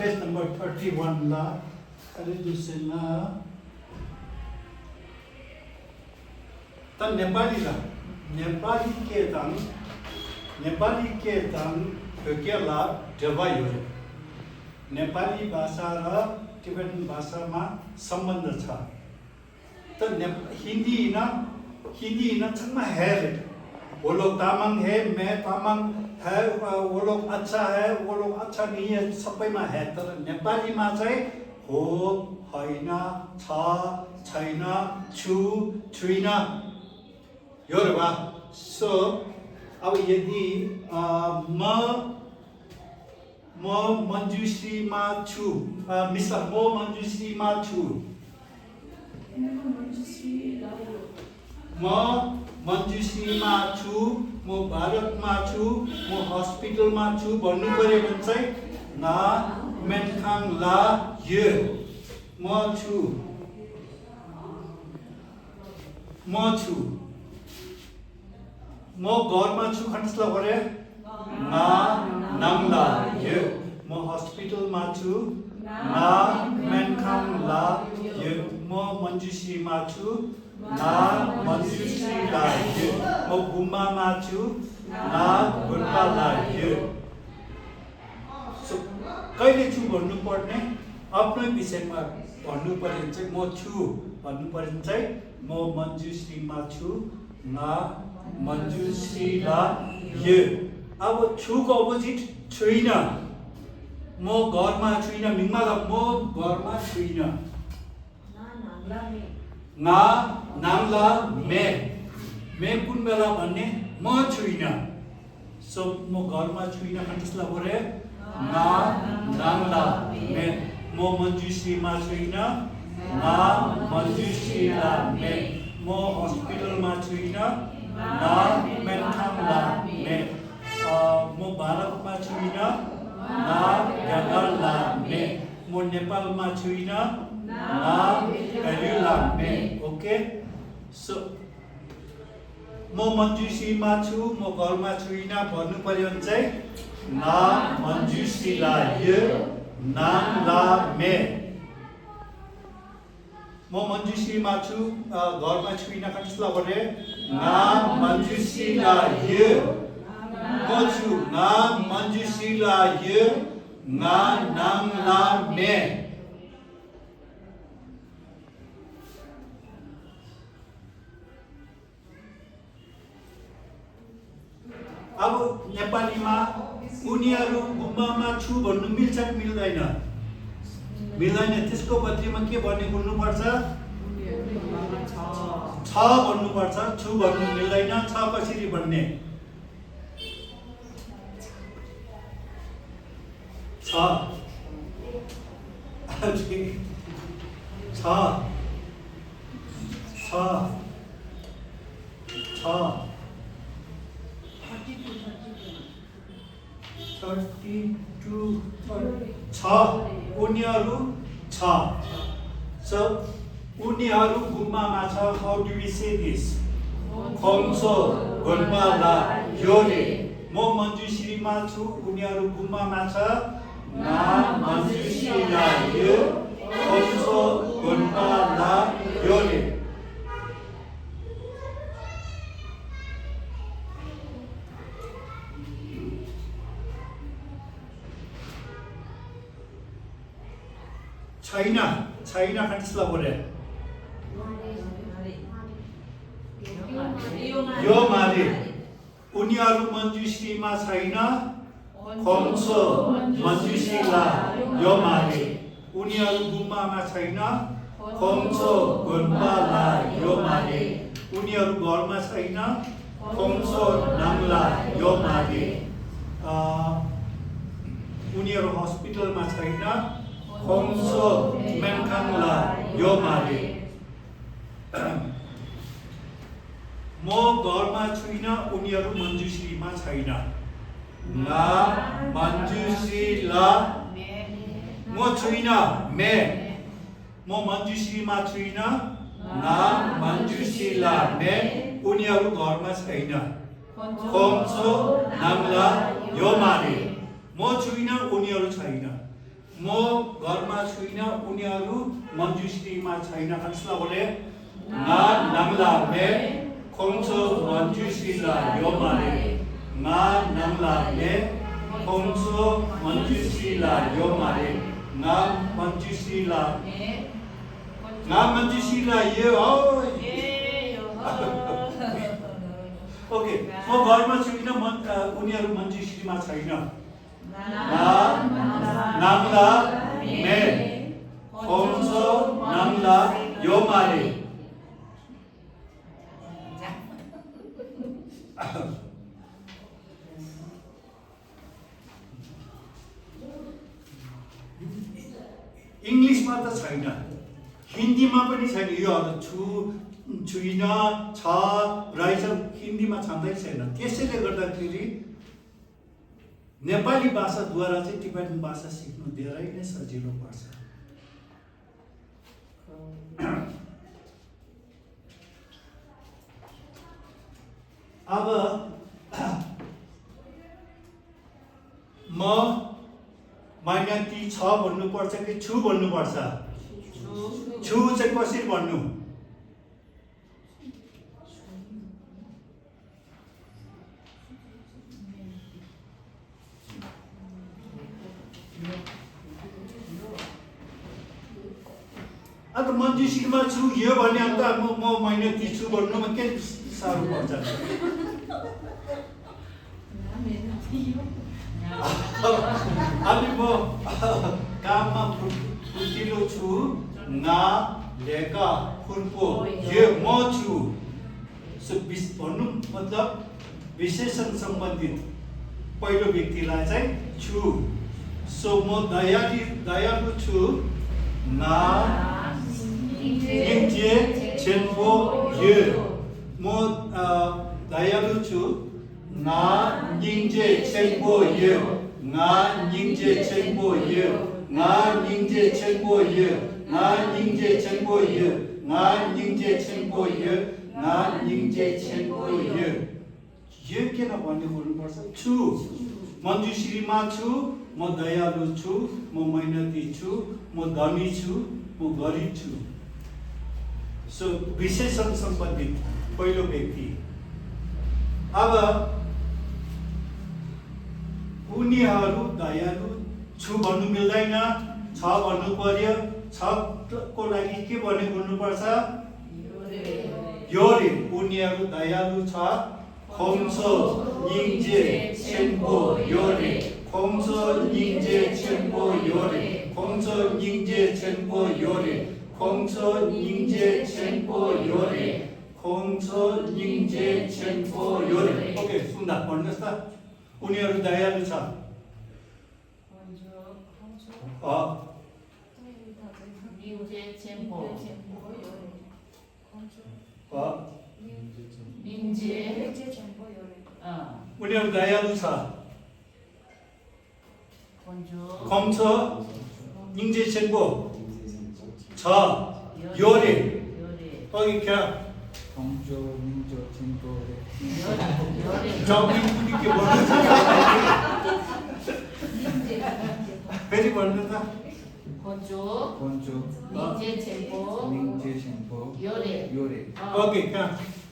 Page number 31 ला रेजुसेन त नेपाली ला नेपाली के तान केला जवायो नेपाली भाषा र टिबेटन भाषामा सम्बन्ध छ त हिंदी न छमा है वो लोग तामाङ है मैं तामाङ है वो लोग अच्छा है वो लोग अच्छा नहीं है सबैमा है तर नेपालीमा चाहिँ हो हैन छ छैन छु छुइन यो रे बा सो अब यदि म मञ्जुश्रीमा छु मिस्टर म मञ्जुश्रीमा छु म मञ्जुश्रीमा छु म भारतमा छु म हस्पिटलमा छु भन्नु पर्यो भने चाहिँ ना मेनखाङ ला ये म छु म घरमा छु खण्डस्ला गरे ना नाङला ये म हस्पिटलमा छु ना मेनखाङ ला ये म मञ्जुश्रीमा छु ना मञ्जुश्री ला ये म गुम्बामा छु ना गुम्बा ला ये कहिले छु भन्नु पर्ने आफ्नै विषयमा भन्नु पर्यो चाहिँ म छु भन्नु पर्यो चाहिँ म मञ्जुश्रीमा छु ना मञ्जुश्री ला ये अब छुको अपोजिट छुइन म घरमा छुइन मिङमा म घरमा छुइन ना नाङला मे कुन बेला भन्ने म छुइन सो म घरमा छुइन कन्टेस्टला बोले ना नाङला मे म मञ्जुश्रीमा छुइन ना मञ्जुश्रीला मे म हस्पिटलमा छुइन ना मेनखाङला मे म भारतमा छुइन ना गगनला मे म नेपालमा छुइन ना पेरुला मे ओके सो म मञ्जुश्रीमा छु म घरमा छुइन भन्नु पर्यो भने चाहिँ ना मञ्जुश्रीला ये नाङला मे म मञ्जुश्रीमा छु घरमा छुइन कन्टेस्टला गरे ना मञ्जुश्रीला ये म छु ना मञ्जुश्रीला ये ना नाङला मे अब नेपालीमा उनीहरू गुम्बामा छु भन्नु मिल्छ कि मिल्दैन त्यसको बदलीमा के भन्ने बोल्नुपर्छ छ भन्नुपर्छ छु भन्नु मिल्दैन छ कसरी भन्ने छ उनीहरू छ सो उनीहरू गुम्बामा छ how do we say this खोम्सो गुम्बा ला योरे म मञ्जुश्रीमा छु उनीहरू गुम्बामा छ ना मञ्जुश्री ला यो खोम्सो गुम्बा ला योरे छैन कन्टेस्टला बोले यो मारे उनीहरू मञ्जुश्रीमा छैन खोम्सो मञ्जुश्रीला यो मारे उनीहरू गुम्बामा छैन खोम्सो गुम्बाला यो मारे उनीहरू घरमा छैन खोम्सो नाङला यो मारे उनीहरू हस्पिटलमा छैन खोम्सो मेनखाङला यो मारे म घरमा छुइन उनीहरू मञ्जुश्रीमा छैन ना मञ्जुश्रीला म छुइन म मञ्जुश्रीमा छुइन ना मञ्जुश्रीला उनीहरू घरमा छैन खोम्सो नाङला यो मारे म छुइन उनीहरू छैन म घरमा छुइनँ उनीहरू मन्जुश्रीमा छैन कसला बोले ना नंगला मे खोंसो मन्जुश्रीला यो मारे ना नंगला मे खोंसो मन्जुश्रीला यो मारे ना मन्जुश्रीला यो ओके म घरमा छुइनँ उनीहरू मन्जुश्रीमा छैन नामला मे खोंसो नामला यो मारे इंग्लिशमा त छैन हिन्दीमा पनि छैन यो छुइन छ रहेछ हिन्दीमा छँदै छैन त्यसैले गर्दाखेरि नेपाली भाषाद्वारा चाहिँ टिबेटन भाषा सिक्नु धेरै नै सजिलो पर्छ अब म माइनती छ भन्नुपर्छ कि छु भन्नुपर्छ छु चाहिँ कसरी भन्नु अब मन्जुश्रीमा छु यो भने अन्त म माइनती छु भन्नुमा के साह्रो पर्छ अनि म काममा फुर्तिलो छु ना लेका फुर्पो यो म छु सो भन्नु मतलब विशेषण सम्बन्धित पहिलो व्यक्तिलाई चाहिँ छु सो म दयालु छु ना निङ्जे छेन्पो यो म दयालु छु ना निङ्जे छेन्पो यो ना निङ्जे छेन्पो यो ना निङ्जे छेन्पो यो ना निङ्जे छेन्पो यो ना निङ्जे छेन्पो यो ना निङ्जे छेन्पो यो किन भन्ने बोल्नुपर्छ छु मन्जुश्रीमा छु म दयालु छु म मेहनती छु म धनी छु म गरिब छु सो विशेषण सम्बन्धित पहिलो व्यक्ति अब उनीहरू दयालु छु भन्नु मिल्दैन छ भन्नु पर्यो छ को लागि के भन्ने बोल्नुपर्छ योरे उनीहरू दयालु छ खोंसो निङ्जे छेन्पो योरे खोंसो निङ्जे छेन्पो योरे खोंसो निङ्जे छेन्पो योरे खोंसो निङ्जे छेन्पो योरे खोंसो निङ्जे छेन्पो योरे ओके सुन्दा भन्नुहोस् त उनीहरू दयालु छ उनीहरू दयालु छ खोंसो निङ्जे छेन्पो छ योरे ओके क्या खोंसो निङ्जे छेन्पो फेरि भन्नु त खोंसो निङ्जे छेन्पो योरे ओके क्या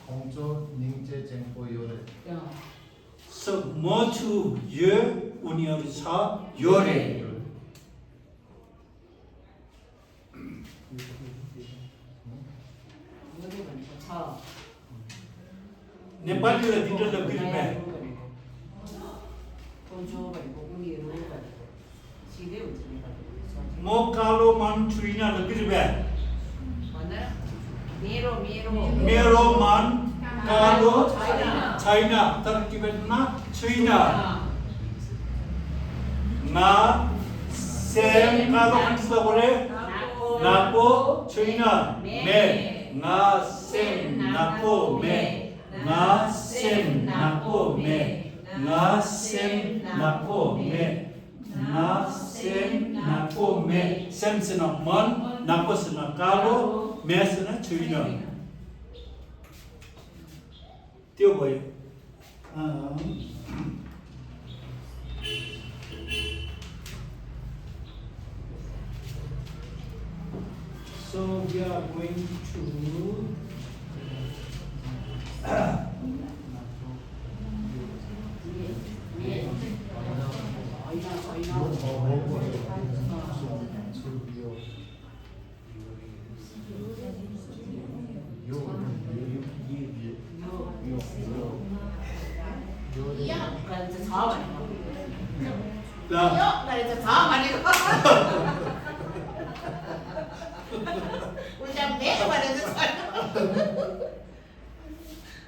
खोंसो निङ्जे छेन्पो योरे सो म छु यो उनीहरू छ योरे नेपालीलाई दिन्छ बिर्मे म कालो मन छुइन बिर्मे मेरो मन कालो छैन तर टिबेटमा छुइन ना सेम कालो कसला बोले नापो छुइन मे ना सेम नापो मे ना सेम नापो मे ना सेम नापो मे ना सेम नापो मे सेम सेन मन नापो सेन कालो मे सेन छुइन त्यो भयो So we are going to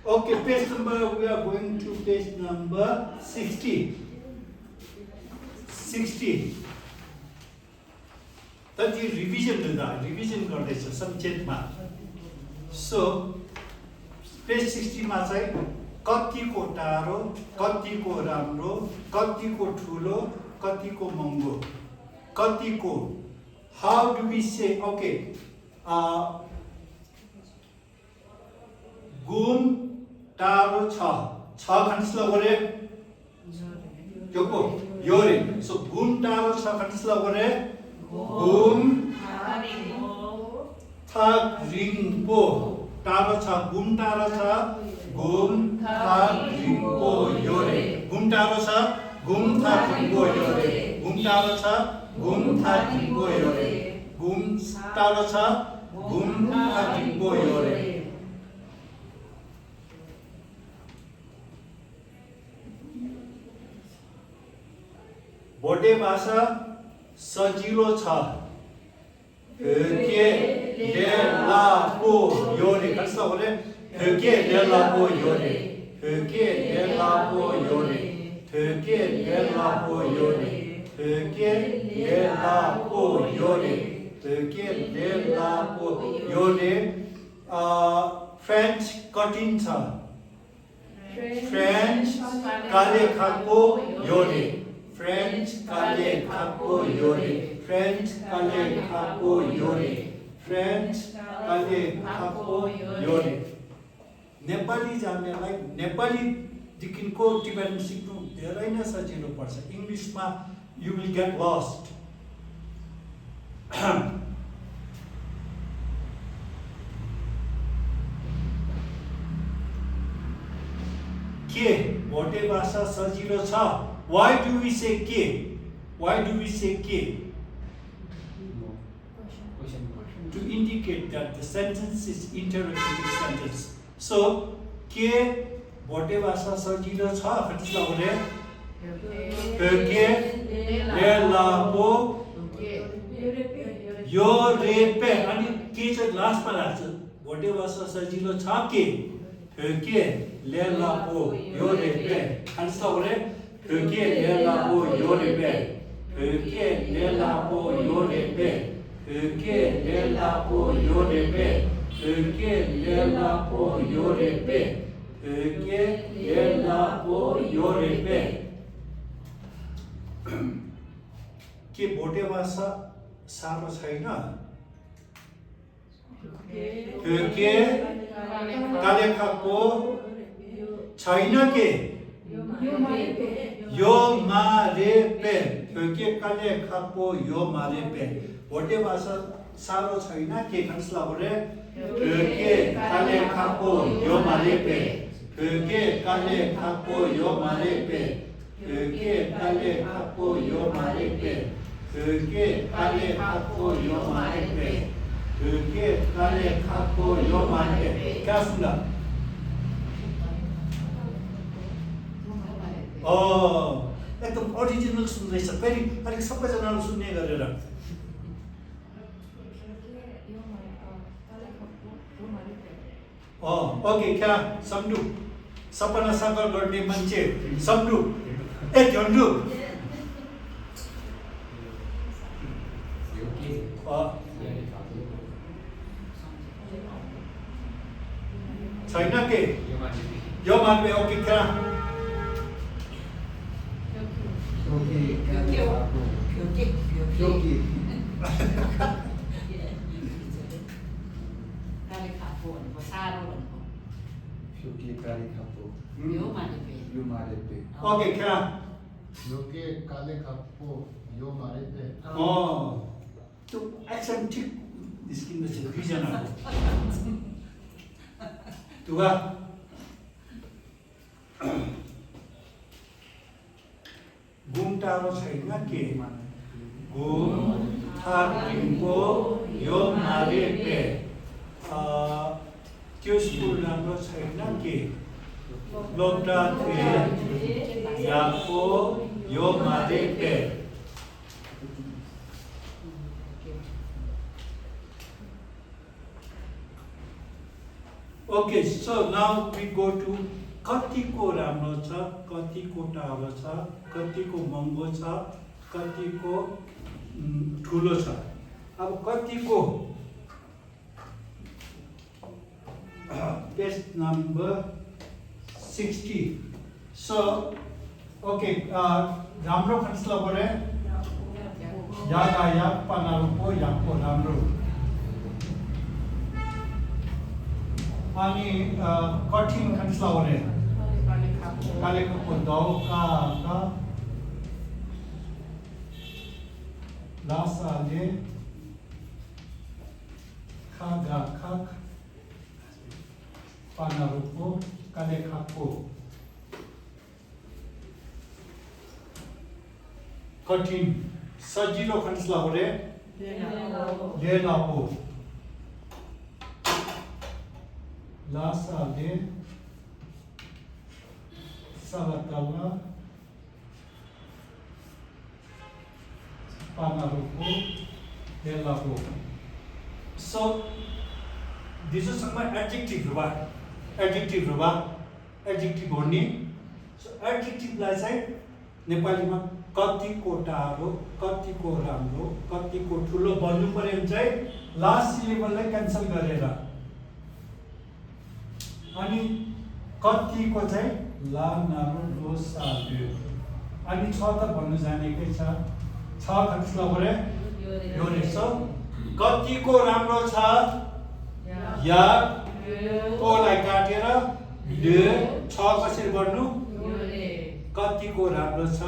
okay, page number, we are going to page number 60. 60. That is revision गर्दैछ संक्षेपमा. So page 60 मा चाहिँ कतिको टाढो, कतिको राम्रो, कतिको ठुलो, कतिको महँगो, कतिको. How do we say? Okay. घुम टाढो छ खण्डस्ल गरे योको योरे. So घुम टाढो छ खण्डस्ल गरे घुम थाक रिङपो टाढो छ. घुम टाढो छ घुम थाक रिङपो योरे. घुम टाढो छ घुम थाक रिङपो योरे. घुम टाढो छ घुम थाक रिङपो योरे. घुम टाढो छ घुम थाक रिङपो योरे. भोटे भाषा सजिलो छ. के लेलापो योरे कस्तो हो रे. के लेलापो योरे. के लेलापो योरे. के लेलापो योरे. के लेलापो योरे. के लेलापो योरे. फ्रेन्च कठिन छ. फ्रेन्च काले खाको योरे. French kale kapo yore. French kale kapo yore. French kale kapo yore. Nepali जान्नेलाई नेपाली देखिको टिबेटन सिक्नु धेरै नै सजिलो पर्छ. इङ्ग्लिसमा you will get lost. के भोटे भाषा सजिलो छ. Why do we say ke? Why do we say ke? To indicate that the sentence is interrogative sentence. So, ke भोटे भाषा सजिलो छ खण्डस्ल गरे के लेलापो यो रेपे. अनि के चाहिँ लास्टमा राख्छ. भोटे भाषा सजिलो छ के लेलापो यो रेपे खण्डस्ल गरे que लेलापो यो रेपे. que लेलापो यो रेपे. que लेलापो यो रेपे. que लेलापो यो रेपे. que लेलापो यो रेपे. के भोटे भाषा सानो छैन. के काले खाको छैन. के यो मारे पे. के काले खाको यो मारे पे. भोटे भाषा सारो छैन. के खण्डस्ल गरे के काले खाको यो मारे पे. के काले खाको यो मारे पे. के काले खाको यो मारे पे. के काले खाको यो मारे पे. के काले खाको यो मारे पे. क्या सुन्दा. एकदम ओरिजिनल सुन्दैछ. फेरि अलिक सबैजनाले सुन्ने गरेर. ओके क्या सम्झु. सपना साकार गर्ने मान्छे सम्झु. ए झन्डु छैन. के यो मान्ने. ओके क्या ओके क्या योगे काले खापो यो मारे पे. त्यो एक्सन ठिक निस्किँदैछ दुईजनाको दुवा घुम टाढो छैन के घुम थाकिङको यो मारे पे त्यो स्कुल राम्रो छैन के लोप्टा थिए याको यो मारे pay Okay, so now we go to कतिको राम्रो छ, कतिको टाढो छ, कतिको महँगो छ, कतिको ठुलो छ। अब कतिको पेज नम्बर 60. So, okay, राम्रो खण्डमा गरे यागा पनारुको याको राम्रो अनि कठिन खण्डमा गरे कालेको दौका का लासाले खागा खाक पनारुको कालेखाको कठिन सजिलो खण्डमा गरे लेलाको लासाले salatala panaruko lelahu. So this is some adjective ruba, adjective भन्ने. So adjective लाई चाहिँ नेपालीमा कतिको टाढो, कतिको राम्रो, कतिको ठुलो भन्नु पर्यो भने चाहिँ लास्ट सिलेबललाई क्यान्सल गरेर अनि कतिको चाहिँ ला नारो लो सा ल्यो अनि छ त भन्नु जानेकै छ खण्डमा गरे यो रहेछ कतिको राम्रो छ या कोलाई काटेर ल्यो छ कसरी गर्नु कतिको राम्रो छ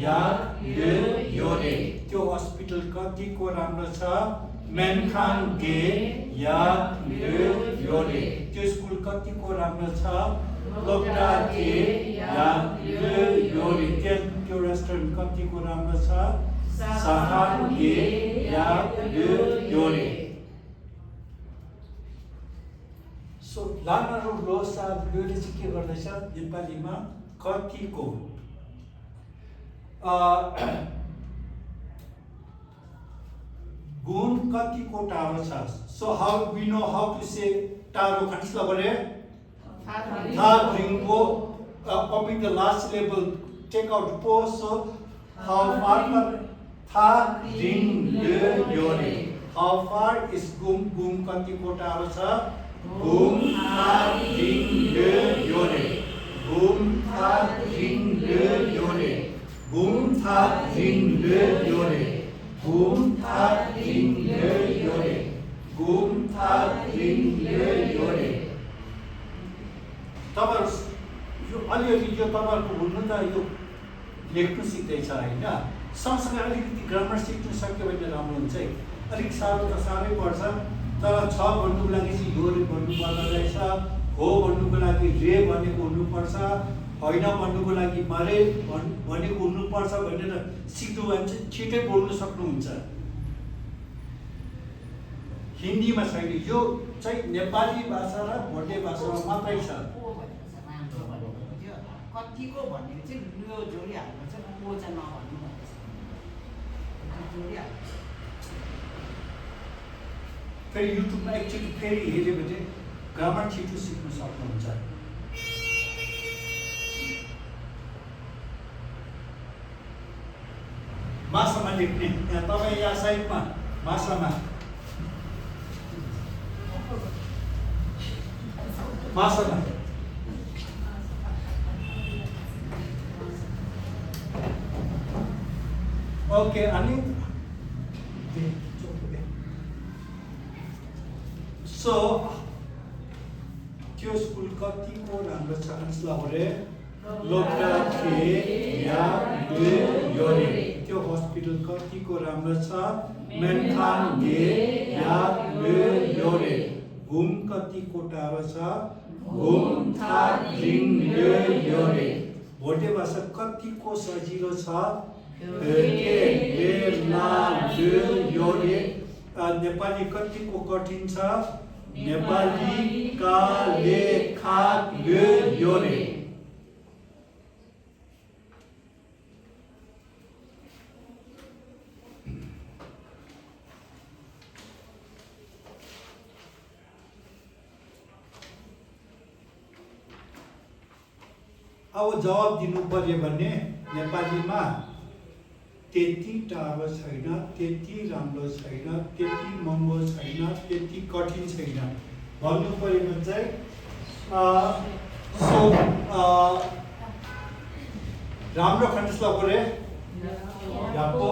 या ल्यो यो रे त्यो हस्पिटल कतिको राम्रो छ मेनखान गे या ल्यो यो रे त्यो स्कुल कतिको राम्रो छ लोप्टा के या ल्यो यो रे त्यो रेस्टुरेन्ट कतिको राम्रो छ सहान गे या ल्यो यो रे सो लानारो लोसा ल्योले चाहिँ के गर्दैछ नेपालीमा कतिको गुण कतिको टाढो छ so how we know how to say टाढो खण्डमा गरे था ringo omit the last syllable take out po so how far tha ring le yore how far is gum katiko टाढो छ gum tha ring le yore gum tha ring le yore gum tha ring le yore gum tha ring le yore gum tha ring le yore तपाईहरु यो अलिअलि यो तपाईहरुको हुनु त यो लेख्नु सिक्दैछ हैन सँगसँगै अलिकति ग्रामर सिक्नु सक्यो भने राम्रो हुन्छ है अलिक साह्रो त साह्रै पर्छ तर छ भन्नुको लागि चाहिँ यो रे भन्नु पर्छ रहेछ हो भन्नुको लागि रे भनेको हुनुपर्छ होइन भन्नुको लागि मरे भनेको हुनुपर्छ भनेर सिक्नु भने चाहिँ छिटै बोल्न सक्नुहुन्छ हिन्दीमा छैन यो चाहिँ नेपाली भाषा र भोटे भाषामा मात्रै छ कतिको भन्ने चाहिँ यो जोडी हाल्नु चाहिँ को चाहिँ नभन्नु भन्दैछ जोडी हाल्नु फेरि युट्युबमा एकचोटि फेरि हेऱ्यो भने ग्रामर छिटो सिक्न सक्नुहुन्छ मासामा लेख्ने यहाँ तपाईँ यहाँ साइडमा मासामा ओके अनि सो त्यो स्कुल कतिको राम्रो छ अन्सलाहरे लोप्टा थे या योरे त्यो हस्पिटल कतिको राम्रो छ मेनखान गे या घुम कतिको टाढो छ घुम थाक रिङ ल्यो योरे भोटे भाषा कतिको सजिलो छ फेके ले ला ल्यो योरे नेपाली कतिको कठिन छ नेपाली का ले खाक ल्यो योरे अब जवाब दिनु पर्यो भने नेपालीमा त्यति टाढो छैन त्यति राम्रो छैन त्यति महँगो छैन त्यति कठिन छैन भन्नु पर्यो भने चाहिँ राम्रो खण्डस्थ गरे यापो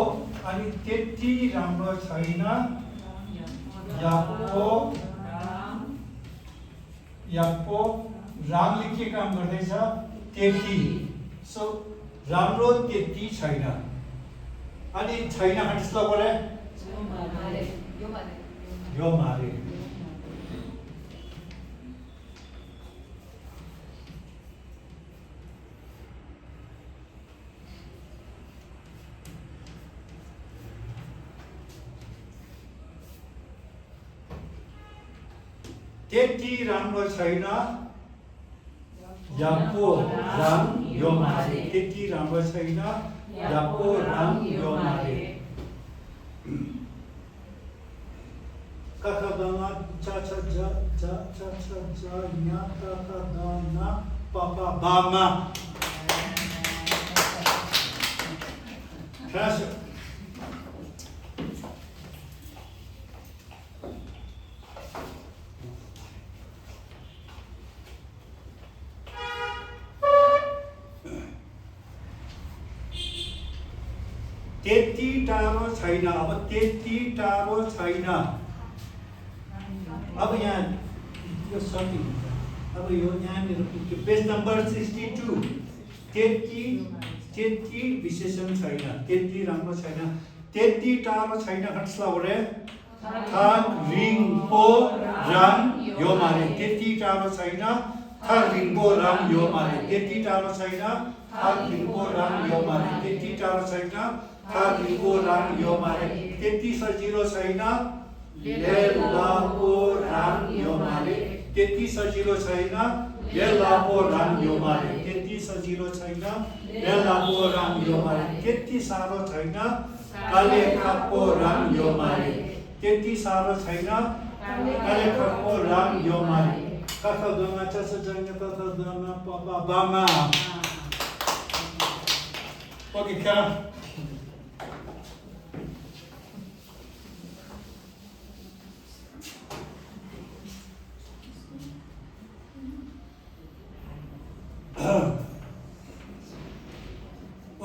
अनि त्यति राम्रो छैन यापो रामले के काम गर्दैछ त्यति सो राम्रो त्यति छैन अनि छैन खण्डस्थ गरे यो मारे त्यति राम्रो छैन यापो राम यो मारे त्यति राम्रो छैन यापो राम यो मारे कका दना चा चा जा चा चा चा जा nya कका दना पापा बामा खास त्यति टाढो छैन अब त्यति टाढो छैन अब यहाँ यो सकिन्छ अब यो यहाँनिर पेज नम्बर 62 त्यति विशेषण छैन त्यति राम्रो छैन त्यति टाढो छैन खण्डस्थ गरे थाक रिङ पो राम यो मारे त्यति टाढो छैन थाक रिङ पो राम यो मारे त्यति टाढो छैन थाक रिङ पो राम यो मारे त्यति टाढो छैन थाक रिङ पो राम यो मारे त्यति सजिलो छैन लेलापो राम यो मारे त्यति सजिलो छैन लेलापो राम यो मारे त्यति सजिलो छैन लेलापो राम यो मारे त्यति साह्रो छैन काले खापो राम यो मारे त्यति साह्रो छैन काले खापो राम यो मारे कथा गमा चस जंग तथा दमा पापा बामा ओके क्या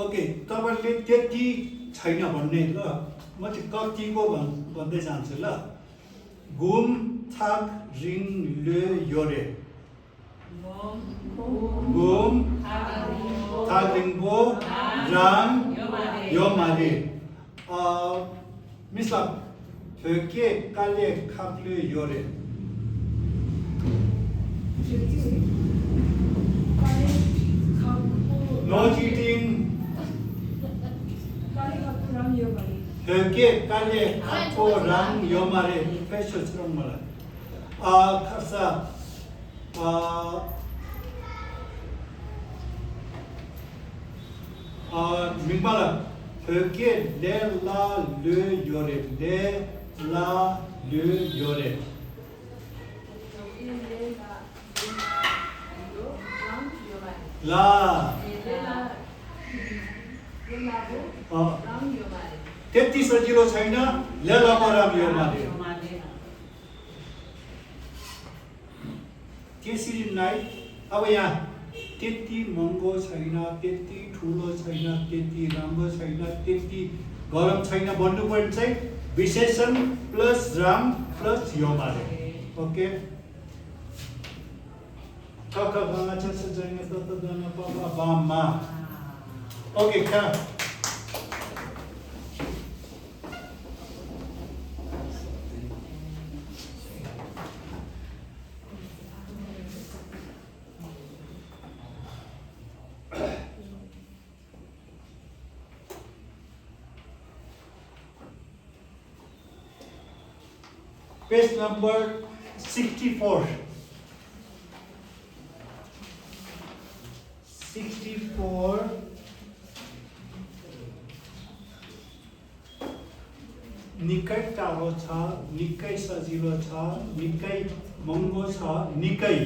ओके तपाईले त्यति छैन भन्ने ल म चाहिँ कतिको भन्दै जान्छु ल घुम थाक रिङ ल्यो योरे घुम थाक रिङ पो राम यो मारे मिसला फेके काले खाप्ल्यो योरे No cheating. Höke kale kapo rang yomare special strong mala. Khasa mimbala höke le la le yore le la le yore. La त्यति सजिलो छैन लेलापो राम यो मारे त्यसरी नै अब यहाँ त्यति महँगो छैन त्यति ठुलो छैन त्यति राम्रो छैन त्यति गरम छैन भन्नु पर्ने चाहिँ विशेषण प्लस राम प्लस यो मारे ओके कका गमा छ जंग तथा दना पापा बामा ओके क्या Page number 64. 64. निकै टाढो छ, निकै सजिलो छ, निकै महँगो छ, निकै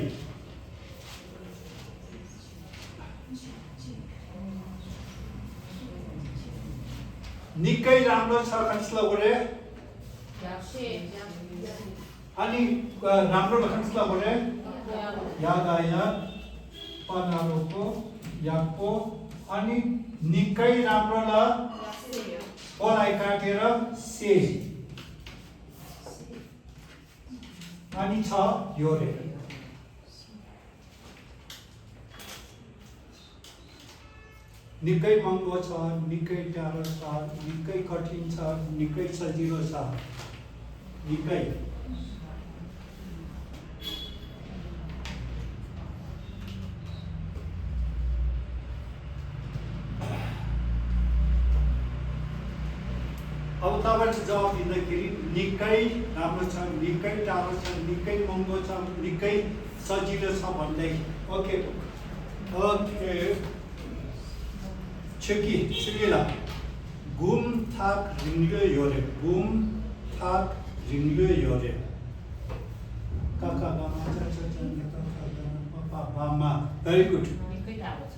निकै राम्रो छ कन्सला गरे अनि राम्रो कन्सला गरे याद आया पनारोको याको अनि निकै राम्रो ल पलाई काटेर से अनि छ यो रे निकै महँगो छ, निकै टाढो छ, निकै कठिन छ, निकै सजिलो छ, निकै अब तपाईहरुले जवाफ दिँदाखेरि निकै राम्रो छ, निकै टाढो छ, निकै महँगो छ, निकै सजिलो छ भन्दै ओके ओके छुकिला घुम थाक रिङ्ग्यो योरे घुम थाक रिङ्ग्यो योरे काका गामा पापा बामा भेरी गुड निकै टाढो छ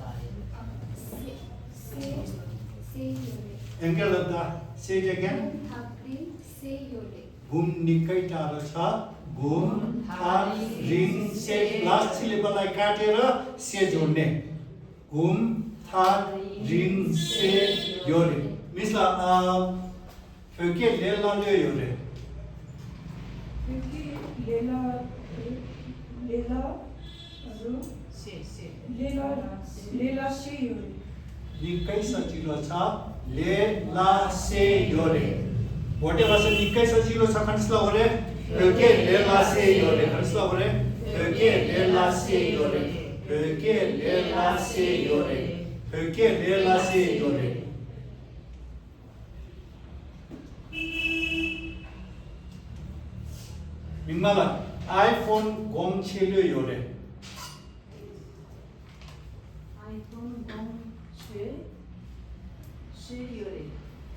angle of the say it again घुम निकै टाढो छ घुम थाक रिङ से लास्ट सिलेबल लाई काटेर से जोड्ने घुम थाक रिङ से योरे मिसला फेके लेला ले योरे निकै सजिलो छ लेला से योरे whatever से निकै सजिलो छ कन्सला गरे फेके लेला से योरे कन्सला गरे फेके लेला से योरे फेके लेला से योरे फेके लेला से योरे 민망한 아이폰 07을 요래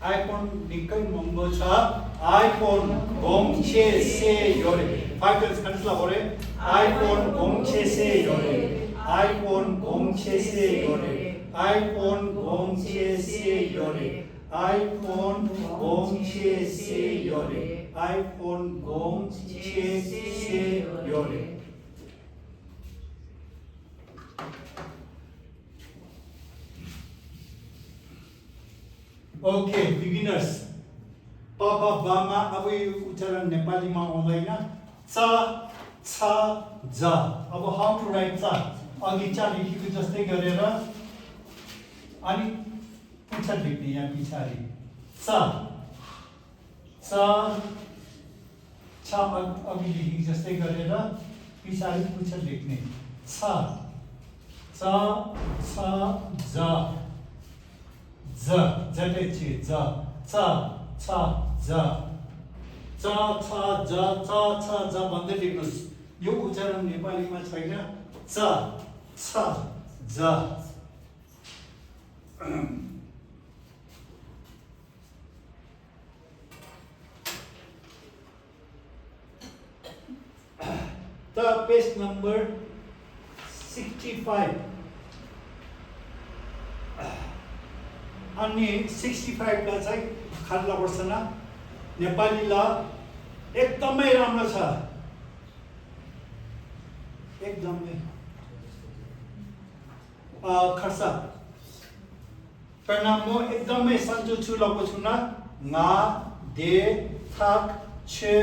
아이폰 니꺼이 뭔거 차 아이폰 07세 요래 파이터스 간슬라 보래 아이폰 07세 요래 아이폰 07세 요래 아이폰 07세 요래 아이폰 07세 요래 아이폰 07세 요래 ओके बिगिनर्स पापा बामा अब यो उच्चारण नेपालीमा आउँदैन च छ ज अब हाउ टु राइट च अघि च लेखेको जस्तै गरेर अनि पुच्छर लेख्ने यहाँ पछाडि च च छ अघि लेखेको जस्तै गरेर पछाडि पुच्छर लेख्ने छ च छ ज ज जटे छि ज च छ ज च छ ज च छ ज भन्दै लेख्नुस् यो उच्चारण नेपालीमा छैन च छ ज The page number 65 अनि 65 ला चाहिँ खाल्ला पर्छ न नेपाली ल एकदमै राम्रो छ एकदमै खर्सा प्रणाम म एकदमै सन्चो छु लको छु न nga de thak che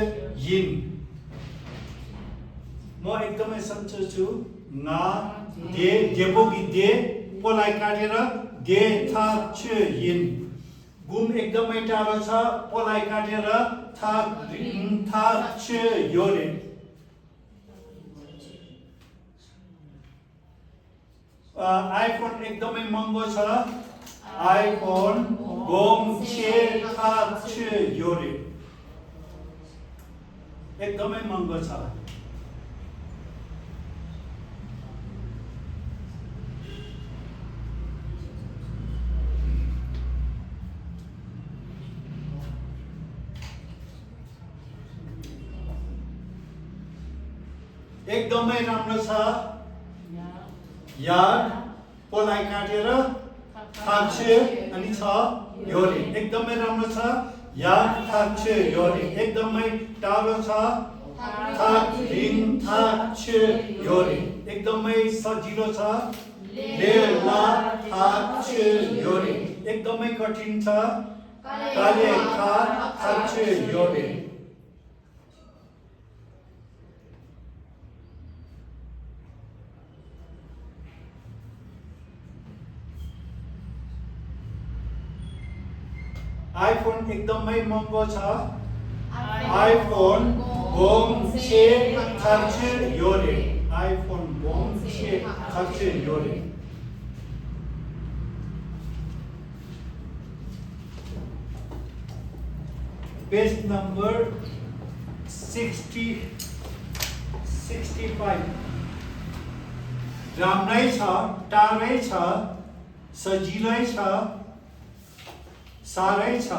yin म एकदमै सन्चो छु nga de देबोगी दे पोलाई काटेर दे थाक छ yin गुम एकदमै टाढो छ पोलाई काटेर थाक रिङ थाक छ योरे आइफोन एकदमै महँगो छ आइफोन गोम छे थाक छ योरे एकदमै महँगो छ। एकदमै राम्रो छ। याड पोलाई काटेर थाक्छे अनि छ योरे एकदमै राम्रो छ। याड थाक्छे योरे एकदमै टाढो छ। थाक रिङ थाक्छे योरे एकदमै सजिलो छ। ले ला थाक्छे योरे एकदमै कठिन छ। काले खा थाक्छे योरे आइफोन एकदमै महँगो छ। आइफोन बोम छे थाक्छे योरे आइफोन बोम छे थाक्छे योरे पेज नंबर 65 राम्रै छ, टाढै छ, सजिलै छ, साह्रै छ।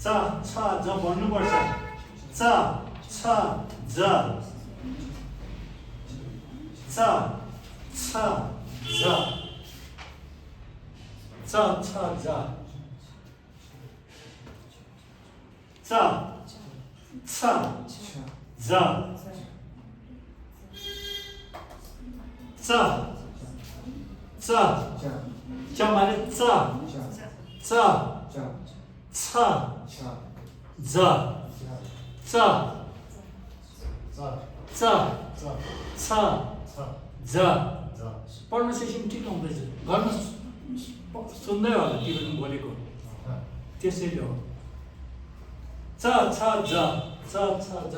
च छ ज भन्नुपर्छ। च छ ज च छ ज च छ ज च छ ज च च च माने च च छ ज च च छ ज प्रोनाउन्सिएसन ठिक हुँदैछ। गर्नु सुन्दै होला तिमीले बोलेको त्यसैले हो। च छ ज च छ ज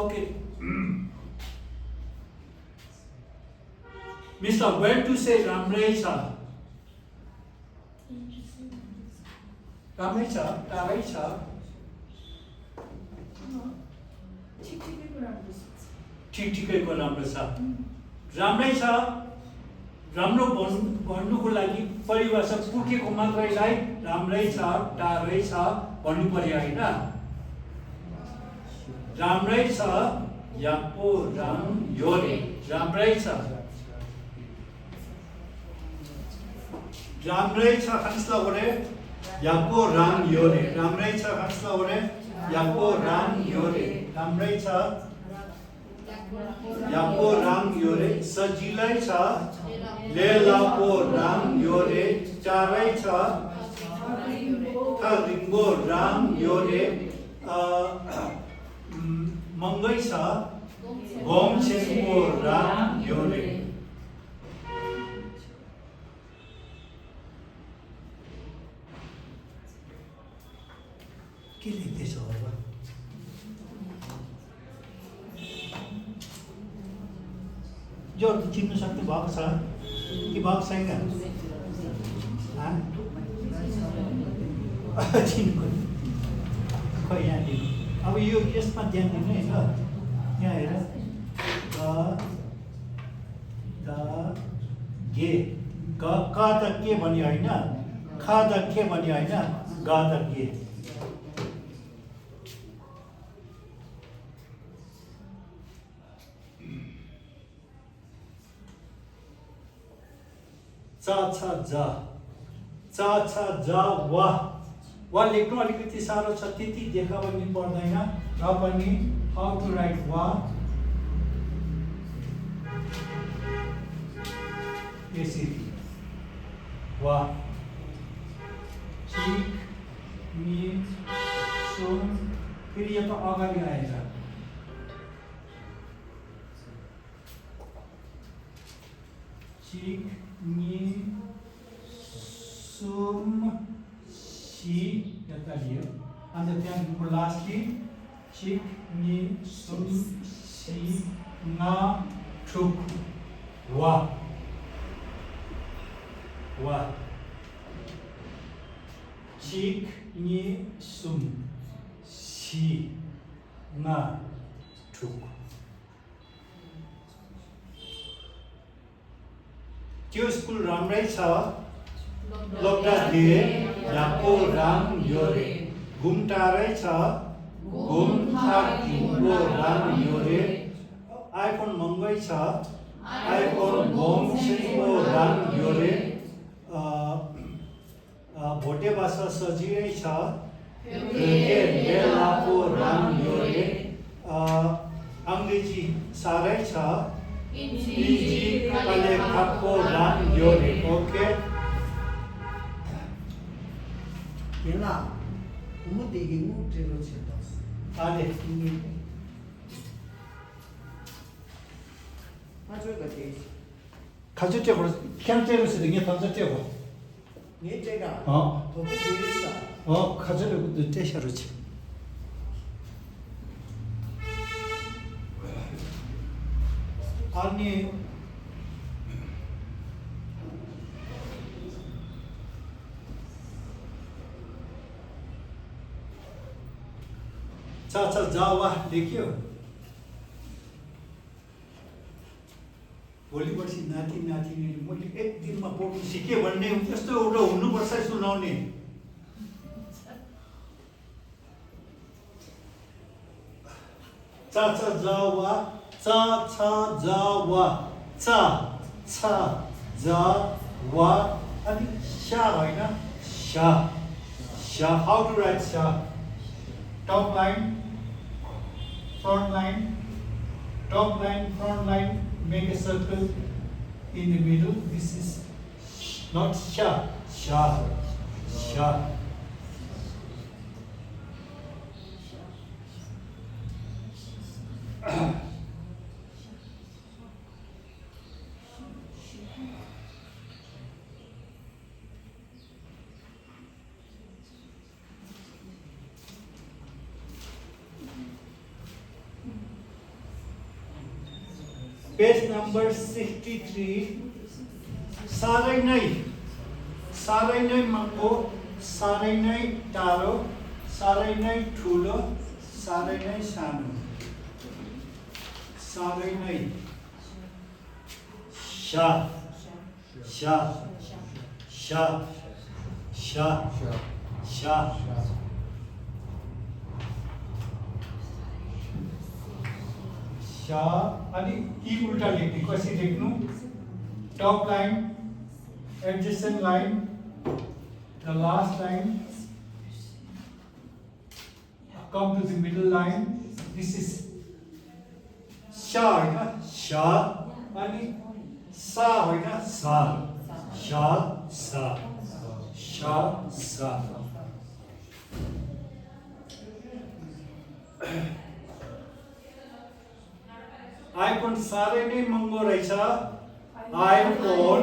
okay. Mister well to say राम्रै छ, राम्रै छ, टाढै छ, ठिक ठिकैको राम्रो छ। राम्रै छ राम्रो भन्नुको लागि परिभाषा पुगेको मात्रैलाई राम्रै छ टाढै छ भन्नु पर्यो होइन। राम्रै छ याको राम योरे राम्रै छ। राम्रै छ हान्सला ओरे याको राम योरे राम्रै छ हान्सला ओरे याको राम योरे राम्रै छ याको राम योरे सजिलै छ। लेलाको राम योरे चारै छ। रिङ्गो राम योरे महँगै छ। घोमछेको राम योरे के लेख्दैछ होला? जो चिन्नु सक्नु भएको छ कि भएको छैन? चिन्नु खै यहाँ दिनु अब यो यसमा ध्यान दिनु है ल। यहाँ हेर ग गे क त के भन्यो होइन, ख त के भन्यो होइन, ग त के। च छ ज च छ ज वा वा लेख्नु अलिकति साह्रो छ, त्यति देखा पनि पर्दैन र पनि हाउ टु राइट वा यसरी वा चिक मी सुन फेरि यो त अगाडि आएछ चिक मी सुम सी यता लियो अन्त त्यहाँदेखिको लास्टली चिक मी सुम सी ना ठुक वा 와 직, 니, 숨, 시, 나, 죽 त्यो स्कुल राम्रै छ लोक्दा दे याको राम योरे घुम टाढै छ घुम थाक घुमको राम योरे आइफोन महँगै छ आइफोन घुम सिको राम योरे भोटे भाषा सजिलै छ के बेलाको राम योरे अङ्ग्रेजी साह्रै छ इजी कले खाको राम योरे ओके 얘나 너무 되게 무대로 쳤다. 아니 가져가 돼. 가족적으로 캠제로 쓰는 게 던졌대고 얘가 어? 더 비싸. 가족을 떼셔로지 아니 자 जावा लेख्यो भोलि पर्सि नाति नातिनीले मैले एक दिनमा पढ्नु सिकेँ भन्ने यस्तो एउटा हुनुपर्छ सुनाउने चा जावा चा जावा चा जावा अनि शा होइन शा शा हाउ टु राइट शा top line front line top line front line make a circle in the middle this is not sha sha sha Page number 63 सारै नै महँगो सारै नै टाढो सारै नै ठुलो सारै नै सानो सारै नै शा शा शा शा शा शा अनि यी उल्टा लेख्ने कसरी लेख्नु top line adjacent line the last line come to the middle line this is sha होइन शा अनि सा होइन सा शा सा शा सा आइफोन साह्रै नै महँगो रहेछ आइफोन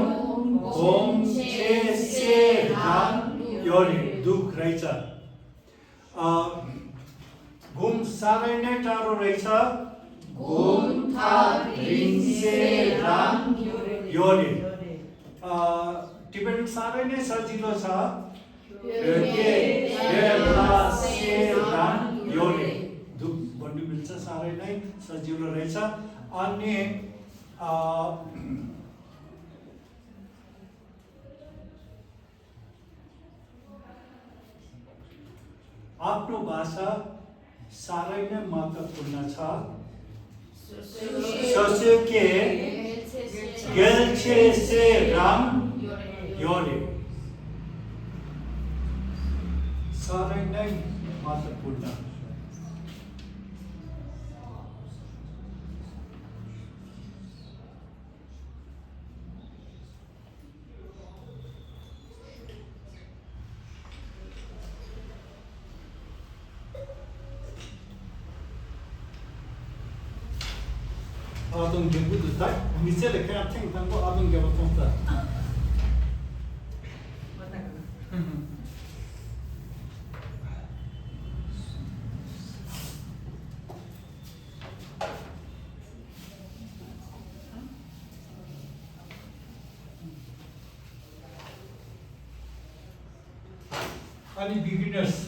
घुम छे राम योरे दुख रहेछ घुम साह्रै नै टाढो रहेछ घुम थाक रिङसे राम योरे टिबेटन साह्रै नै सजिलो छ के बेला से राम योरे दुख भन्नु मिल्छ साह्रै नै सजिलो रहेछ अनि आफ्नो भाषा साह्रै नै महत्त्वपूर्ण छ ससुके गेलछे से राम योरे साह्रै नै महत्त्वपूर्ण 아동 경부도 다 미셀에 그냥 탱tan고 아동 경부 통다. अनि बिगिनर्स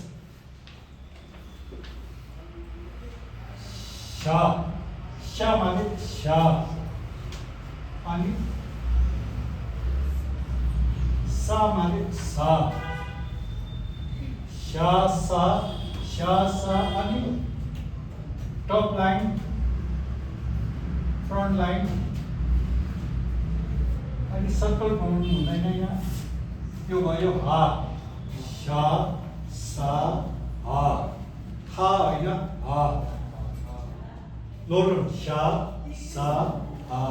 शा शा माने शा अनि सा माने सा शा सा अनि टप लाइन फ्रन्ट लाइन अनि सर्कल बनाउनु हुँदैन यहाँ यो भयो हा शा सा हा हा होइन हा लोटर शा सा हा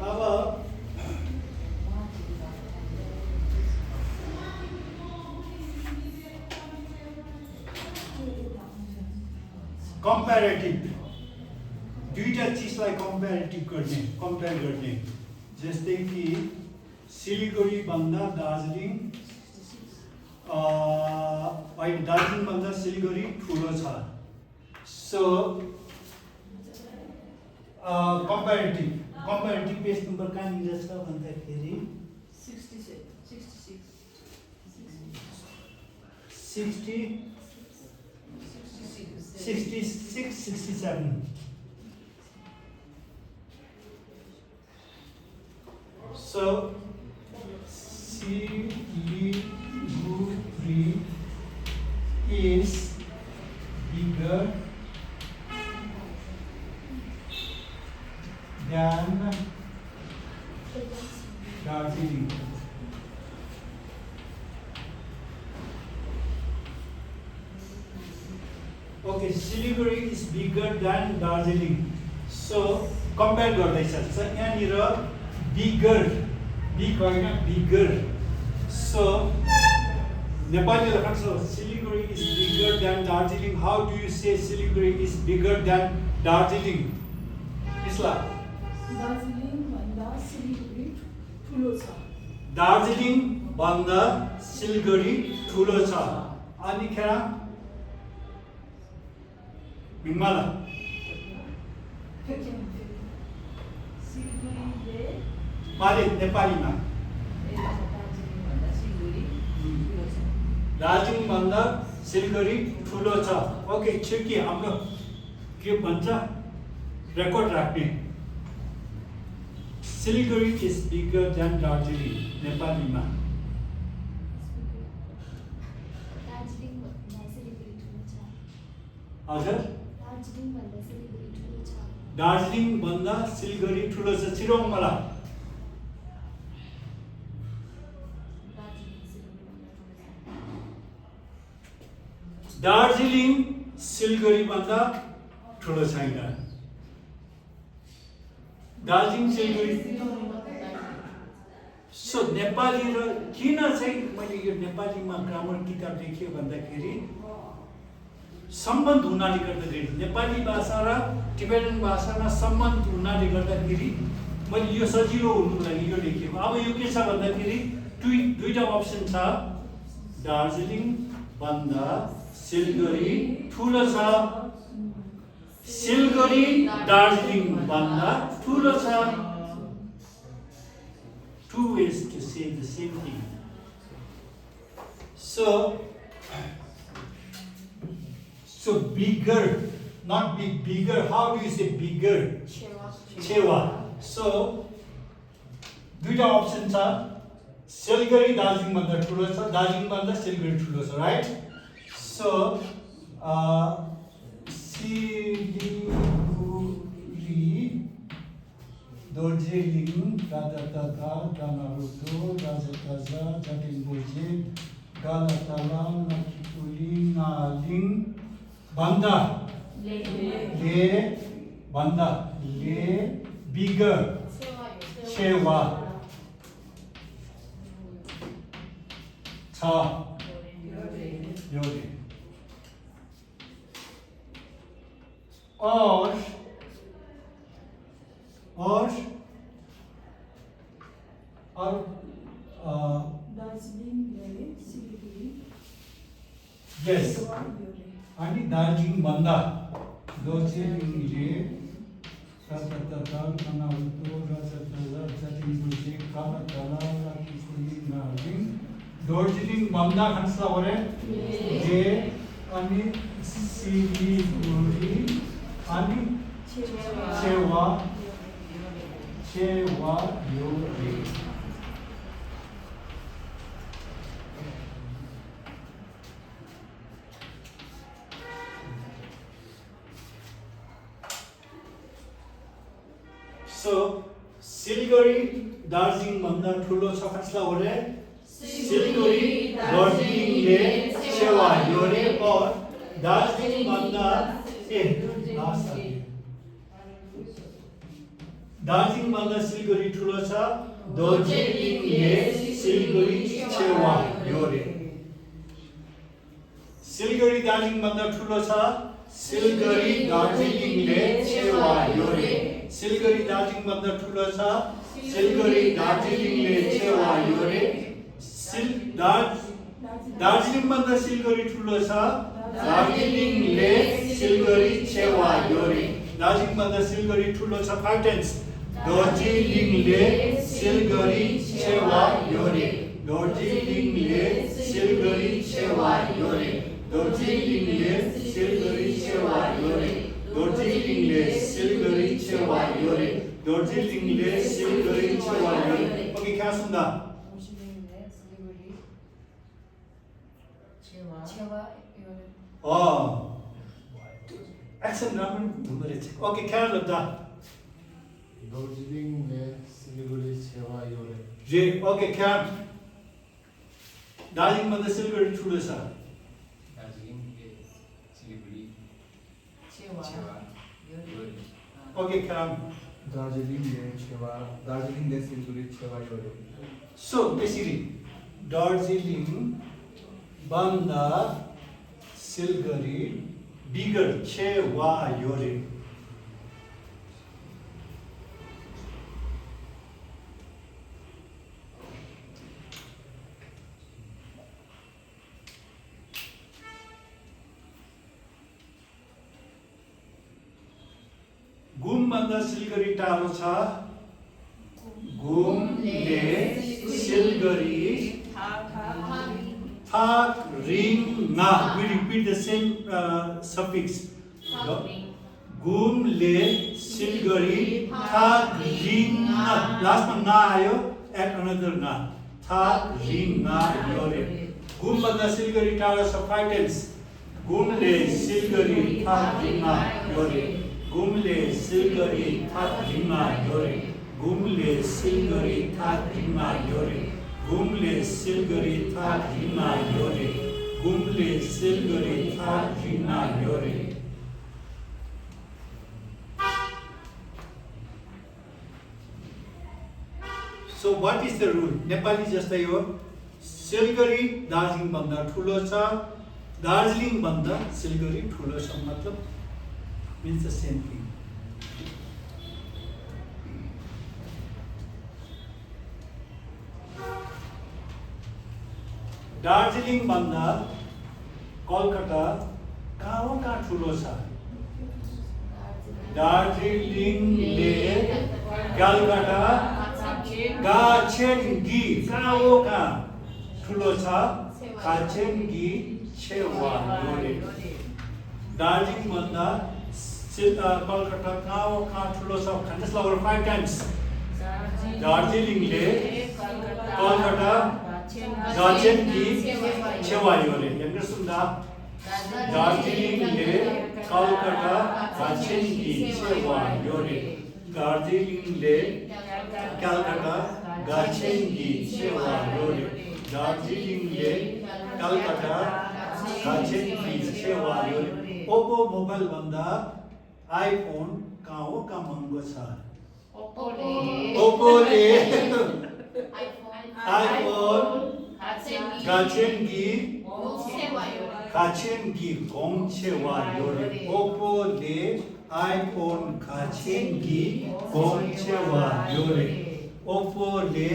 अब कम्पेरेटिभ दुईटा चिजलाई कम्पेयर गर्ने जस्तै कि सिलिगुडी भन्दा दार्जिलिङ भन्दा सिलिगुडी ठुलो छ सो कम्पेरेटिभ पेज नम्बर कहाँनिर छ भन्दाखेरि 67 so Siliguri is bigger than Darjeeling. Okay, Siliguri is bigger than Darjeeling. So compare गर्दैछ so यहाँनिर bigger big होइन bigger so नेपाली लेख्नु छ Siliguri is bigger than Darjeeling. How do you say Siliguri is bigger than Darjeeling? इसला Darjeeling भन्दा सिलिगुडी ठुलो छ दार्जिलिङ भन्दा सिलगढी ठुलो छ अनि खेर भिङ्माला सिलिगुडीले माले नेपालीमा दार्जिलिङ भन्दा सिलगढी ठुलो छ ओके छिर्की हाम्रो के भन्छ रेकर्ड राख्ने Siliguri is bigger than Darjeeling नेपालीमा दार्जिलिङ भन्दा सिलिगुडी ठुलो छ हजुर दार्जिलिङ भन्दा सिलिगुडी ठुलो छ दार्जिलिङ भन्दा सिलगढी ठुलो छ छिरौँ मलाई दार्जिलिङ सिलगढी भन्दा ठुलो छैन दार्जिलिङ सिलगढी सो नेपाली र किन चाहिँ मैले यो नेपालीमा ग्रामर किताब लेखेँ भन्दाखेरि सम्बन्ध हुनाले गर्दाखेरि नेपाली भाषा र टिबेटन भाषामा सम्बन्ध हुनाले गर्दाखेरि मैले यो सजिलो हुनुको लागि यो लेखेको अब यो के छ भन्दाखेरि दुईटा अप्सन छ दार्जिलिङ भन्दा सिलगढी ठुलो छ सिलगढी दार्जिलिङ भन्दा ठुलो छ two ways to say the same thing so bigger not bigger how do you say bigger chewa so duita option cha Siliguri Darjeeling भन्दा ठुलो छ दार्जिलिङ भन्दा सिलगढी ठुलो छ राइट सो सिलिगुडी दार्जिलिङ दादादादा दानारुतो राजाताजा जाटिङबोजे गालाताला नखिपुली नालिङ भन्दा ले भन्दा ले बिगर सेवा छ योरे और दार्जिलिङले सिलिगुडी यस योरे अनि दार्जिलिङ भन्दा दार्जिलिङले राजाताता नानाउतो राजाताता दार्जिलिङ भन्दा खान्सला ओरे जे अनि सिलिगुडी अनि छेवा योरे So सिलिगुडी दार्जिलिङ भन्दा ठुलो छ खान्सला ओरे सिलिगुडी दार्जिलिङले छेवा योरे और दार्जिलिङ भन्दा दार्जिलिङ भन्दा सिलिगुडी ठुलो छ दार्जिलिङले सिलिगुडी छेवा योरे सिलिगुडी दार्जिलिङ भन्दा ठुलो छ सिलिगुडी दार्जिलिङले छेवा योरे सिलिगुडी दार्जिलिङ भन्दा ठुलो छ सिलिगुडी दार्जिलिङले छेवा योरे दार्जिलिङ भन्दा सिलिगुडी ठुलो छ दार्जिलिङले सिलिगुडी छेवा योरे दार्जिलिङ भन्दा सिलिगुडी ठुलो छ फाइटेन्स दार्जिलिङले सिलिगुडी छेवा योरे दार्जिलिङले सिलिगुडी छेवा योरे दार्जिलिङले सिलिगुडी छेवा योरे दार्जिलिङले सिलिगुडी छेवा योरे दार्जिलिङले सिलिगुडी छेवा योरे ओके क्या सुन्दा एक्सन राम्रो हुँदो रहेछ ओके क्या लग्दा दार्जिलिङले सिलिगुडी छेवा योरे जे ओके क्या दार्जिलिङ भन्दा सिलिगुडी ठुलो छ दार्जिलिङले सिलिगुडी छेवा योरे ओके क्या दार्जिलिङले सिलिगुडी छेवा योरे सो त्यसरी दार्जिलिङ भन्दा सिलगढी बिगर छेवा योरे घुम भन्दा सिलगढी टाढो छ घुमले Siliguri Thak ring na. We repeat the same suffix. Gum le Siliguri Thak ring na. Last one na ayo. Add another na. Thak ring na yore. Gum banda Siliguri tara subtitles. Gum le Siliguri Thak ring na yore. Gum le Siliguri Thak ring na yore. Gum le Siliguri Thak ring na yore. Gumle Siliguri Thak Rina Yore. Gumle Siliguri Thak Rina Yore. So what is the rule? Nepali जस्तै हो सिलगढी दार्जिलिङ भन्दा ठुलो छ दार्जिलिङ भन्दा सिलगढी ठुलो छ मतलब means the same thing. Darjeeling भन्दा कलकत्ता कहाँ ठुलो छ दार्जिलिङले कलकत्ता गाछेनगी कहाँ ठुलो छ गाछेनगी छेवा योरे दार्जिलिङ भन्दा कलकत्ता कहाँ ठुलो छ just over 5 times दार्जिलिङले कलकत्ता गाछेनगी छेवा योरे यंगर सुन्दा दार्जिलिङले कलकत्ता गाछेनगी छेवा योरे दार्जिलिङले कलकत्ता गाछेनगी छेवा योरे दार्जिलिङले कलकत्ता गाछेनगी छेवा योरे ओप्पो मोबाइल भन्दा आइफोन कहाँ हो कहाँ महँगो छ ओप्पोले आइफोन गाछेनगी gong छेवा योरे ओप्पोले आइफोन गाछेनगी gong छेवा योरे ओप्पोले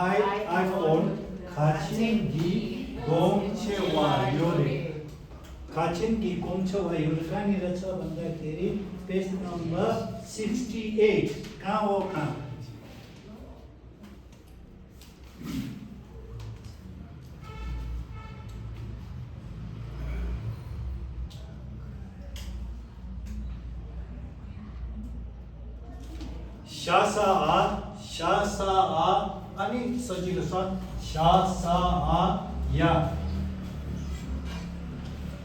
आइफोन गाछेनगी gong छेवा योरे गाछेनगी gong छेवा योरे कहाँनिर छ भन्दाखेरि पेज नम्बर 68 कहाँ हो कहाँ शासा अनि सजिलो छ शासा या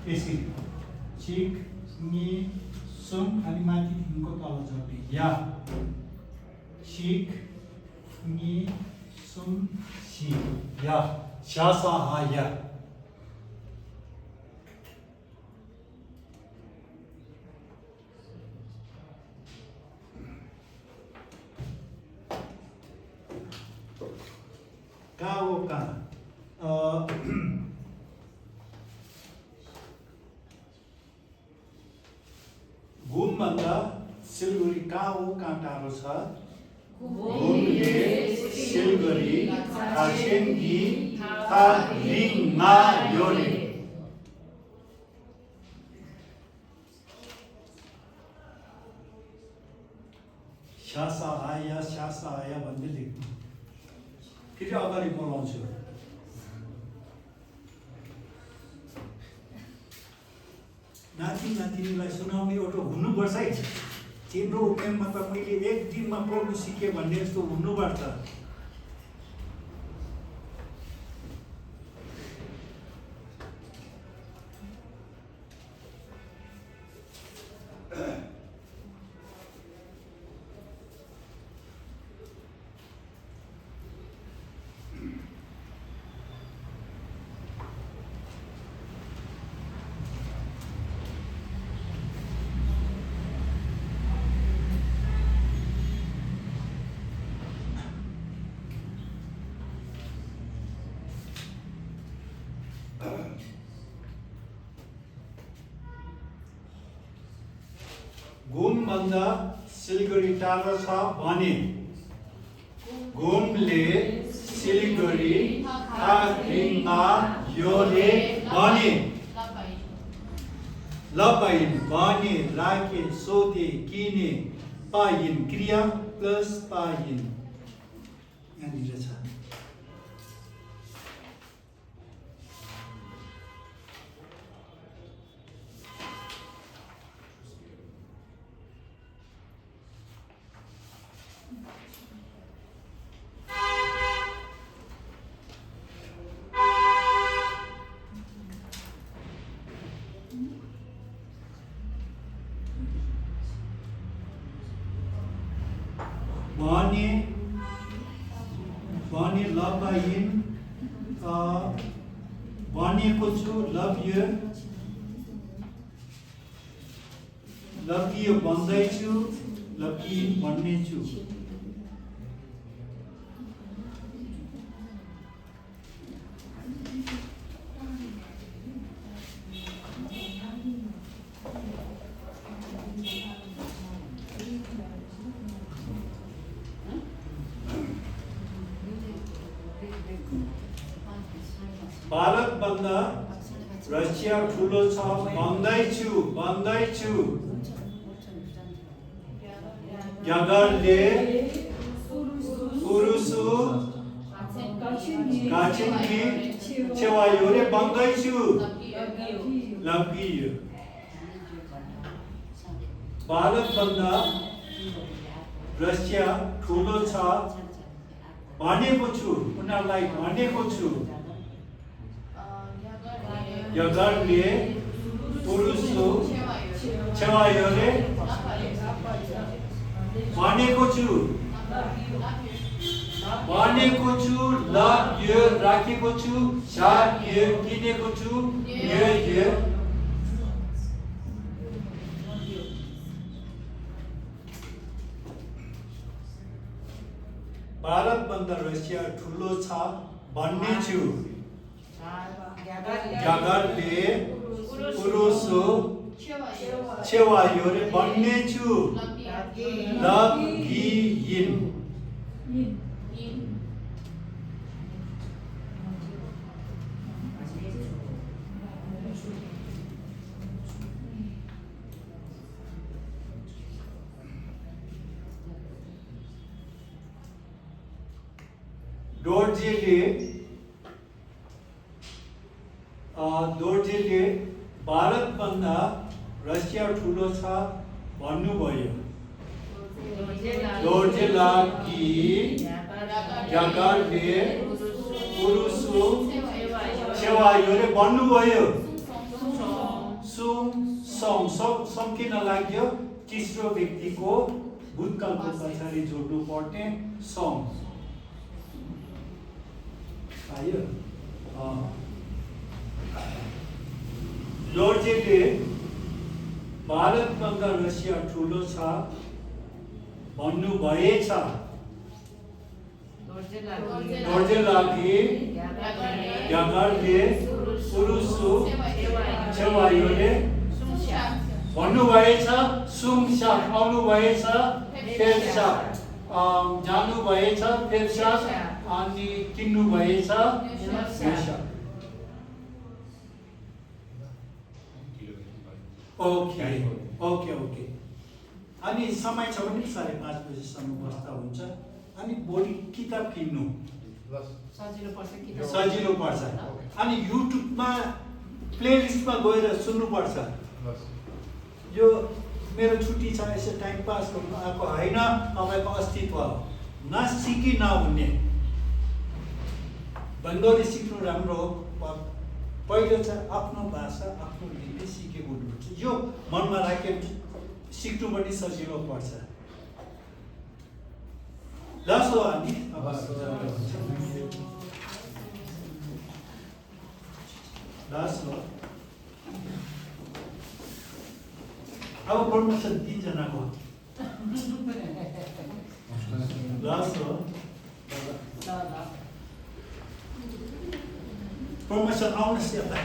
यसरी चिक नि सुम अनि माथिदेखिको तल झर्ने या चिक नि सुम सी या शासा या काओका घुमभन्दा सिलगढी कहाँ टाढो छ घुमले सिलगढी खासेङ्गी थालिङमा योले शासा आया भन्दै लेख्नु फेरि अगाडि बोलाउँछु नातिनीलाई सुनाउने एउटा हुनुपर्छ है तिम्रो उमेरमा त मैले एक दिनमा पढ्नु सिकेँ भन्ने जस्तो हुनुपर्छ घुमभन्दा सिलगढी टाढो छ भने घुमले सिलगढी थालिङमा योले भने लपाइन भने राखे सोधे किने पाइन क्रिया प्लस पाइन यहाँनिर छ भने लपाइन भनेको छु लभ यु भन्दैछु लकिन भन्ने छु भारतभन्दा रसिया ठुलो छ भन्दैछु यागरले पुरुषु काचिन्की छेवायोले भन्दैछु लभ यु भारतभन्दा रसिया ठुलो छ भनेको छु उनीहरूलाई भनेको छु यागरले पुरुषु छेवायोले भनेको छु लभ यु राखेको छु साथ यु किनेको छु यो भारतभन्दा रसिया ठुलो छ भन्ने छु यागरले पुरुषु छेवायोले भन्ने छु लभ यिन दोर्जेले भारतभन्दा रसिया ठुलो छ भन्नुभयो दोर्जे लागि यागाले पुरुषु सेवा योरे भन्नुभयो सुम सम सम किन लाग्यो तेस्रो व्यक्तिको भूतकालको पछाडि जोड्नु पर्ने सम आयो लोर्जेले भारतभन्दा रसिया ठुलो छ भन्नुभएछ दोर्जे लागि यागाले पुरुषु सेवा योरे भन्नुभएछ सुमसाक आउनुभएछ फेरसाक जानुभएछ फेरसाक अनि किन्नुभएछ फेरसाक ओके ओके ओके अनि समय छ भने 5:30 बजीसम्म बस्दा हुन्छ अनि भोलि किताब किन्नु सजिलो पर्छ अनि युट्युबमा प्लेलिस्टमा गएर सुन्नुपर्छ यो मेरो छुट्टी छ यसो टाइम पास गर्नु आएको होइन तपाईँको अस्तित्व हो नसिकी नहुने बङ्गाली सिक्नु राम्रो हो पहिलो चाहिँ आफ्नो भाषा आफ्नो लिपि सिकेको हुनुपर्छ यो मनमा राखेर सिक्नु पनि सजिलो पर्छ लासो हामी लासो अब प्रमोसन 3 जनाको लासो प्रमोसन आउनुहोस् यता